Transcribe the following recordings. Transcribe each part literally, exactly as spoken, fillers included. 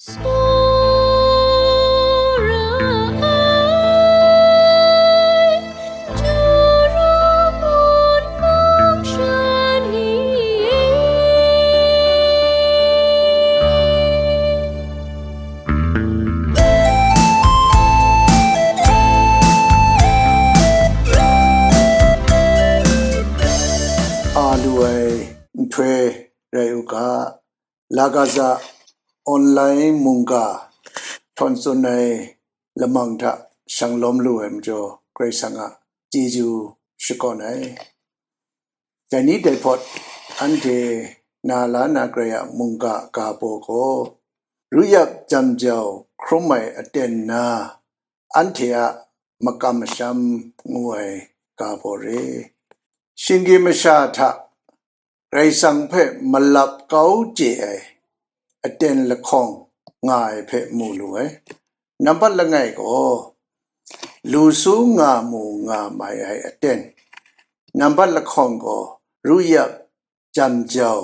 Tsawra ai, Juru mun mung sha ni e. A lu ai nhtoi rai u ga, Lagaza online mungga htawn tsun ai lamang hta shanglawm lu ai majaw, Karai Kasang a chyeju shakawn ai. Dai ni dai hpawt anhte na la na Karai a mungga ga baw gaw, ruyap jam jau hkrum ai aten na, anhte a makam masham ngu ai ga baw re. Shinggyim masha hta Karai Kasang hpe malap kau chye ai aten lahkawng nga ai hpe mu lu ai. Nambat langai gaw, lu su nga mu nga mai ai aten. Nambat lahkawng gaw, ruyap jam jau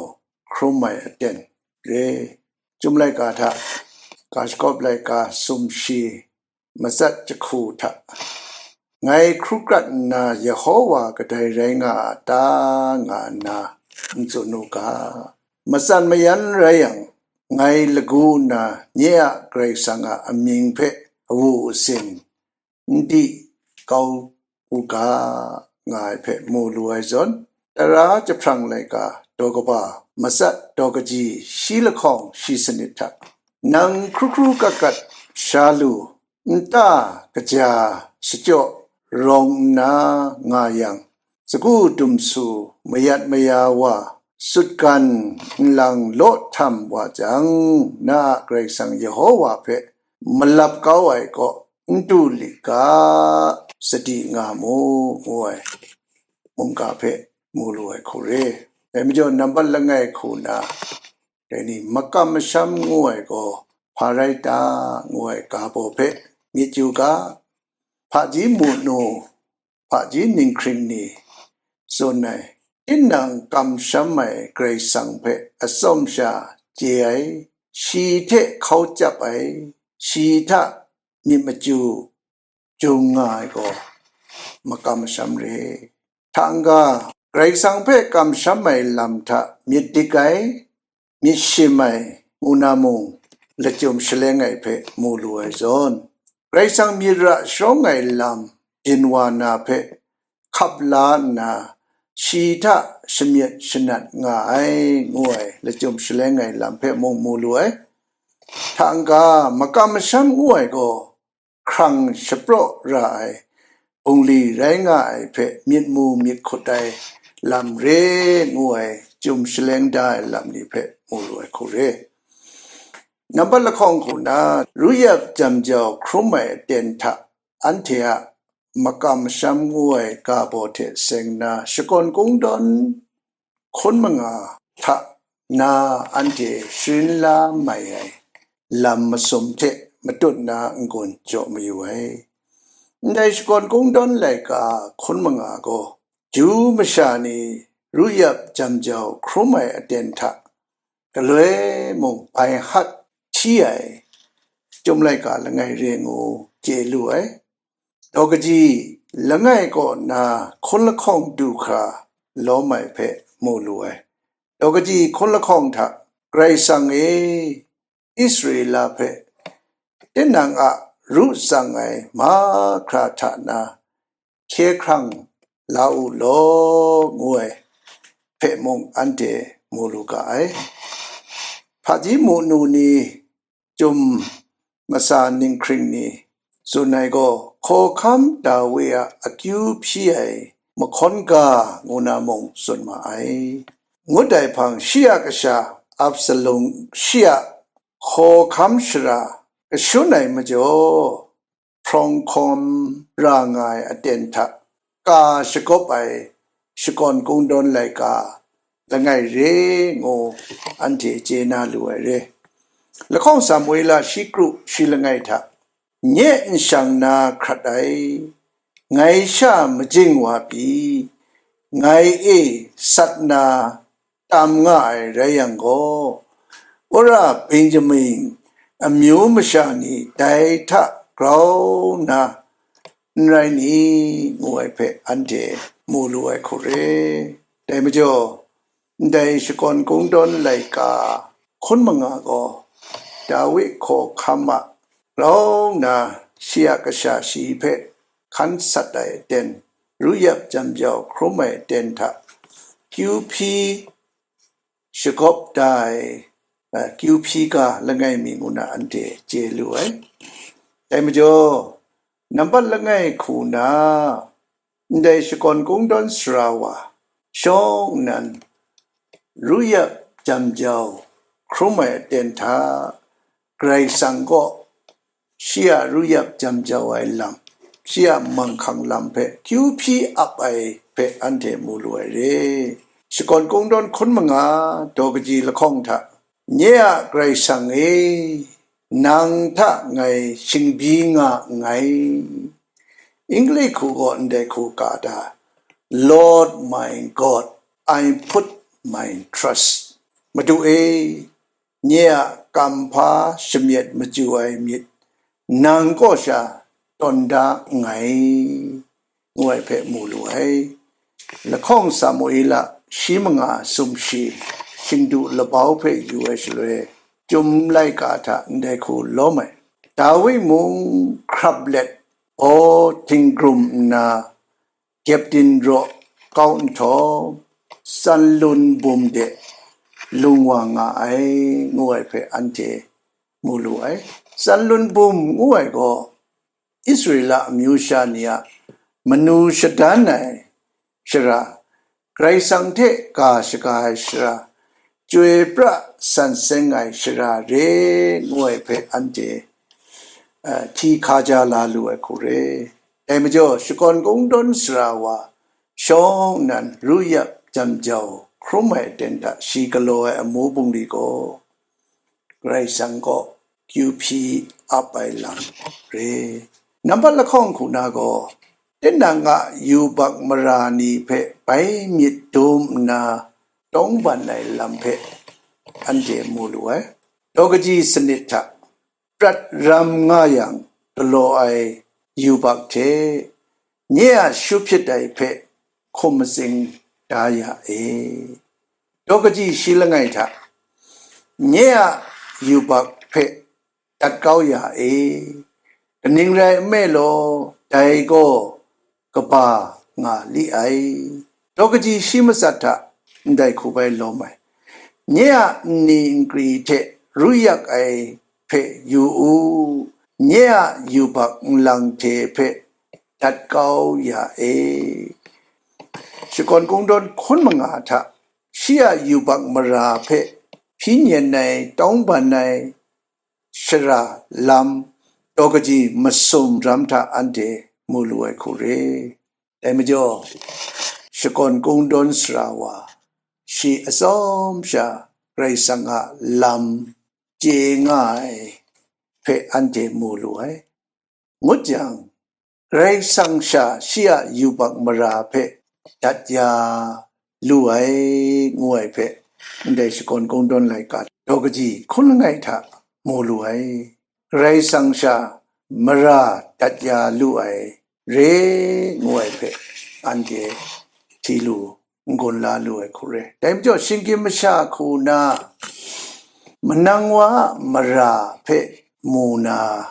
hkrum ai aten re. Chyum laika hta, ga shakawp laika sumshi matsat jahku hta, ngai hkru krat nna Yehova kadai rai nga a ta, nga nna n tsun u ga, matsan mayan rai yang, ngai lagu nna nye a Karai Kasang a amying hpe awu asin n di kau u ga, nga ai hpe mu lu ai zawn, tara jahprang laika daw kaba, matsat daw kaji shi lahkawng shi sanit hta, nang hkru hkru kat kat sha lu, nta kaja shachyaw rawng nna nga yang, sagu dumsu mayat maya wa, sutgan nlang law htam wa jang, na a Karai Kasang Yehova hpe malap kau ai kaw n du lit ga, sadi nga mu, ngu ai mungga hpe mu lu ai hku re. Dai majaw, nambat langai hku na, dai ni makam masham ngu ai gaw hpa rai ta, ngu ai ga baw hpe myit yu ga, hpaji mu nu, hpaji ninghkring ni tsun ai, tinang kamsham ai Karai Kasang hpe atsawm sha chye ai, shi hte hkau chyap ai, shi hta myit machyu jung nga ai gaw makam masham re. Hta n-ga, Karai Kasang hpe kamsham ai lam hta myit dik ai, myit shim ai ngu na mung, lachyum shaleng ai hpe mu lu ai zawn, Karai Kasang myit ra sharawng ai lam byin wa na hpe hkap la nna, shi hta shamyit shanat nga ai, ngu ai lachyum shaleng ai lam hpe mung mu lu ai. Hta n-ga, makam masham ngu ai gaw, hkrang shapraw ra ai bungli rai nga ai hpe myit mu myit hkut ai lam re, ngu ai chyum shaleng da ai lam ni hpe mu lu ai hku re. Nambat lahkawng hku na, ruyap jam jau hkrum ai aten hta anhte a makam masham ngu ai ga baw hte seng na shakawn kungdawn hkun manga hta na anhte sharin la mai ai lam masum hte matut na n-gun jaw mayu ai. Ndai shakawn kungdawn laika hkun manga gaw, Ju masha ni ruyap jam jau hkrum ai aten hta galoi mung bai hat hti ai, Chyum laika langai re ngu chye lu ai. Daw kaji langai kaw na hkun lahkawng du hkra lawm ai hpe mu lu ai. Daw kaji hkun lahkawng hta, Karai Kasang e, Israela hpe tinang a ru tsang ai mahkra hta na hkye hkrang la u law, ngu ai hpe mung anhte mu lu ga ai. Hpaji mu nu ni, Chyum masa ninghkring ni tsun ai gaw, Hkawhkam Dawi a akyu hpyi ai mahkawn ga ngu na mung tsun ma ai. Ngut ai hpang, shi a kasha Absalom shi a hkawhkam shara kashun ai majaw, hprawng hkawm ra nga ai aten hta ka shagawp ai shakawn kungdawn laika langai re ngu anhte chye na lu ai re. Lahkawng Samuela shi kru shi langai hta, nye nshang na hkrat ai, ngai sha majing wa pyi, ngai e sat na tam nga ai rai yang gaw, wora Benjamin amyu masha ni dai hta grau nna n rai ni, ngu ai hpe anhte mu lu ai hku re. Dai majaw, ndai shakawn kungdawn laika hkun manga gaw Dawi hkawhkam a grau nna shi a kasha shi hpe hkan sat ai aten, ruyap jam jau hkrum ai aten hta kyu hpyi shagawp da ai, eh, kyu hpyi ga langai mi ngu na anhte chye lu ai. Dai majaw, nambat langai hku na ndai shakawn kungdawn sara wa shawng nnan ruyap jam jau hkrum ai aten hta, Karai Kasang gaw shi a ruyap jam jau ai lam, shi a manghkang lam hpe kyu hpyi ap ai hpe anhte mu lu ai re. Shakawn kungdawn hkun manga daw kaji lahkawng hta, nye a Karai Kasang e, nang hta ngai shingbyi nga nngai. English hku gaw ndai hku ka da, Lord my God, I put my trust. Madu e, nye a kamhpa shamyet machyu ai myit, nang kaw sha tawn da nngai, ngu ai hpe mu lu ai. Lahkawng Samuela shi manga sumshi, shingdu labau hpe yu ai shaloi, Chyum laika hta ndai hku lawm ai. Dawi mung hkrap let, baw htinggrum nna, gyepdin raw kau nhtawm, tsanlun bum de lung wa nga ai, ngu ai hpe anhte mu lu ai. Tsanlun bum ngu ai gaw, Israela amyu sha ni a manu shadan ai shara, Karai Kasang hte ga shaga ai shara, chyoi pra san seng ai shara re, ngu ai hpe anhte, eh, hti hkaja la lu ai hku re. Dai majaw, shakawn kungdawn sara wa shawng nnan ruyap jam jau hkrum ai aten hta shi galaw ai amu bungli gaw, Karai Kasang kaw kyu hpyi ap ai lam re. Nambat lahkawng hku na gaw, tinang a yubak mara ni hpe bai myit dum nna tawngban ai lam hpe anhte mu lu ai. Daw kaji sanit hta prat ram nga yang galaw ai yubak hte nye a shu hpyit ai hpe hkum matsing da ya e. Daw kaji shi langai hta, nye a yubak hpe dat kau ya e. Kaning rai nme law, dai gaw kaba nga li ai. Daw kaji shi matsat hta ndai hku bai lawm ai. Nye a nni nkri hte ruyak ai hpe yu u, nye a yubak nlang hte hpe dat kau ya e. Shakawn kungdawn hkun manga hta, shi a yubak mara hpe hpyi nyen ai, tawngban ai shara lam, daw kaji masum ram hta anhte mu lu ai hku re. Dai majaw, shakawn kungdawn sara wa, shi atsawm sha Karai Kasang a lam chye nga ai hpe anhte mu lu ai. Ngut jang, Karai Kasang sha shi a yubak mara hpe dat ya lu ai, ngu ai hpe, ndai shakawn kungdawn laika daw kaji hkun langai hta mu lu ai. Karai Kasang sha mara dat ya lu ai re, ngu ai hpe, anhte hti lu n-gun la lu ai hku re. Dai majaw, shinggyim masha hku na manang wa a mara hpe mu na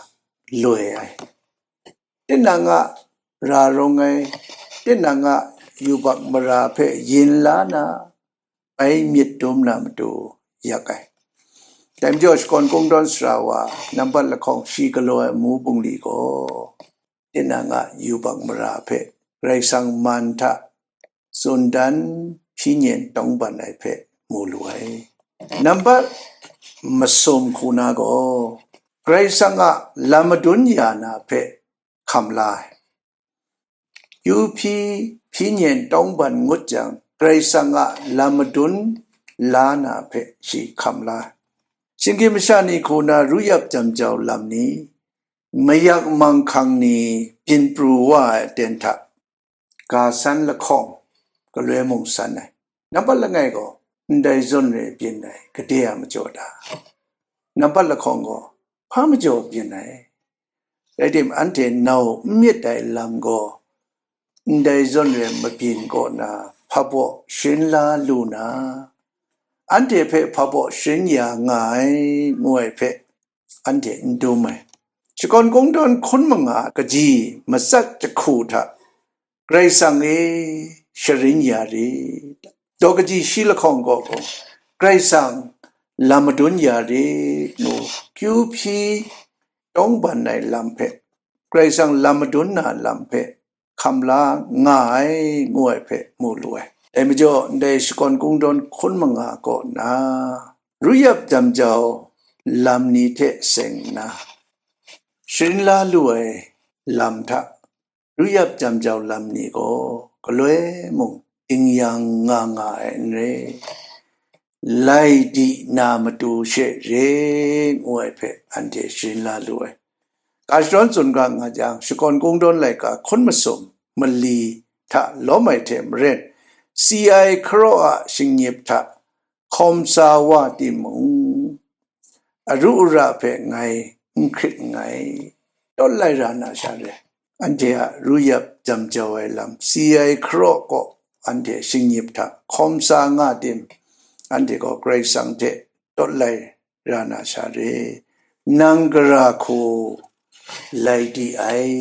loi ai. Tinang a ra rawng ai, tinang a yubak mara hpe yin la na, bai myit dum na matu yak ai. Dai majaw, shakawn kungdawn sara wa nambat lahkawng shi galaw ai amu bungli gaw, tinang a yubak mara hpe Karai Kasang man hta tsun dan hpyi nyen tawngban ai hpe mu lu ai. Nambat masum hku na gaw, Karai Kasang a lam madun ya na hpe hkam la ai. Kyu hpyi hpyi nyen tawngban ngut jang, Karai Kasang a lam madun la na hpe shi hkam la ai. Shinggyim masha ni hku na ruyap jam jau lam ni, mayak manghkang ni byin pru wa ai aten hta, ga san lahkawng galoi mung san ai. Nambat langai gaw, ndai zawn re byin ai gade a majaw da. Nambat lahkawng gaw, hpa majaw byin ai. Rai tim, anhte nau n myit ai lam gaw, ndai zawn re mabyin kaw na hpa baw sharin la lu na, anhte hpe hpa baw sharin ya nga ai, ngu ai hpe anhte n dum ai. Shakawn kungdawn hkun manga kaji matsat jahku hta, Karai Kasang e, sharin ya rit. Daw kaji shi lahkawng kaw gaw, Karai Kasang lam madun ya rit, ngu kyu hpyi tawng ban ai lam hpe, Karai Kasang lam madun na lam hpe hkam la nga ai, ngu ai hpe mu lu ai. Dai majaw, ndai shakawn kungdawn hkun manga kaw na, ruyap jam jau lam ni hte seng nna, sharin la lu ai lam hta, ruyap jam jau lam ni gaw galoi mung ding yang nga nga ai n rai, lai di na matu she re, ngu ai hpe anhte sharin la lu ai. Ga shadawn tsun ga nga jang, shakawn kungdawn laika hkun masum mali hta lawm ai hte maren, si ai hkaraw a shingnip hta hkawm sa wa timung, aru ara hpe ngai n hkrit nngai, tawt lai ra na sha re. Anhte a ruyap jam jau ai lam, si ai hkaraw kaw anhte shingnip hta hkawm sa nga tim, anhte gaw Karai Kasang hte tawt lai ra na sha re. Nang gara hku lai di ai,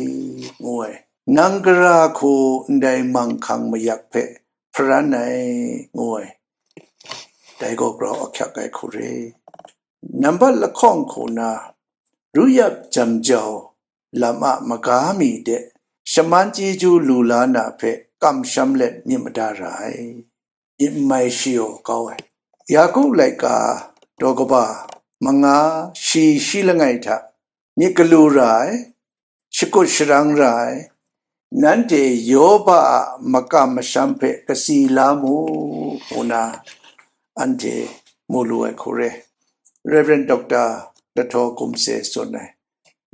ngu ai. Nang gara hku ndai manghkang mayak hpe hparan ai, ngu ai. Dai gaw grau ahkyak ai hku re. Nambat lahkawng hku na, ruyap jam jau lam a maga mi de shaman chyeju lu la na hpe kamsham let myit mada ra ai, myit mai shayaw kau ai. Yaku laika daw kaba manga shi shi langai hta myit galu ra ai, shakut sharang ra ai, nanhte Yoba a makam masham hpe kasi la mu, ngu na anhte mu lu ai hku re. Rev. Dr. Lahtaw Gumse tsun ai,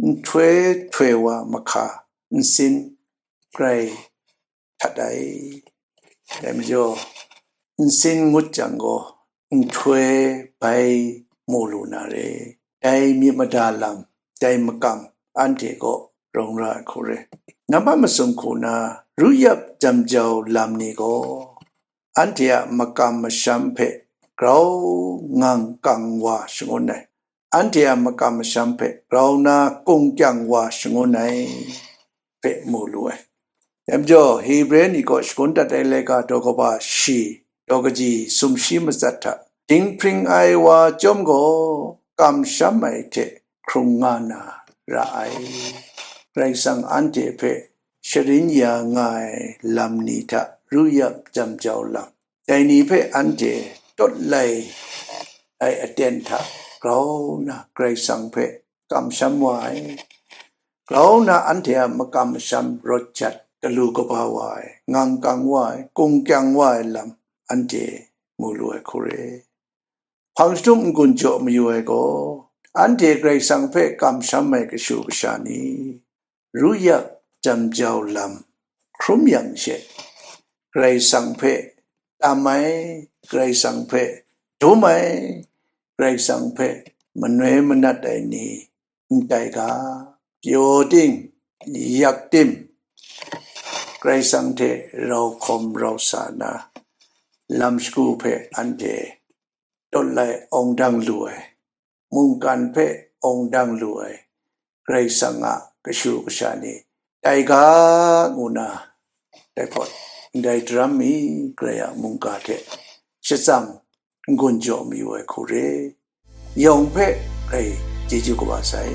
nhtoi htoi wa mahka nsin grai htat ai. Dai majaw, nsin ngut jang gaw, nhtoi bai mu lu na re. Dai myit mada lam, dai makam, anhte kaw rawng ra ai hku re. Nambat masum hku na, ruyap jam jau lam ni gaw, anhte a makam masham hpe grau ngang kang wa shangun ai, anhte a makam masham hpe grau na kung kyang wa shangun ai hpe mu lu ai. Dai majaw, Hebre ni kaw shagun dat ai laika daw kaba shi, daw kaji sumshi matsat hta dinghpring ai wa chyawm gaw, kamsham ai hte hkrung nga na ra ai. Karai Kasang anhte hpe sharin ya nga ai lam ni hta ruyap jam jau lam, dai ni hpe anhte tawt lai ai aten hta grau na Karai Kasang hpe kamsham wa ai, grau na anhte a makam masham rawt jat galu kaba wa ai, ngang kang wa ai, kung kyang wa ai lam anhte mu lu ai hku re. Hpang jahtum n-gun jaw mayu ai gaw, anhte Karai Kasang hpe kamsham ai kashu kasha ni, ruyap jam jau lam hkrum yang she, Karai Kasang hpe tam ai, Karai Kasang hpe dum ai, Karai Kasang hpe manoi manat ai ni n tai ga, pyaw ting, yak tim, Karai Kasang hte rau hkawm rau sa na lam shagu hpe anhte tawt lai awng dang lu ai, mungkan hpe awng dang lu ai, Karai Kasang a kashu kasha ni tai ga, ngu na, dai hpawt ndai daram mi Karai a mungga hte shatsam n-gun jaw mayu ai hku re. Yawng hpe Karai chyeju kaba sai.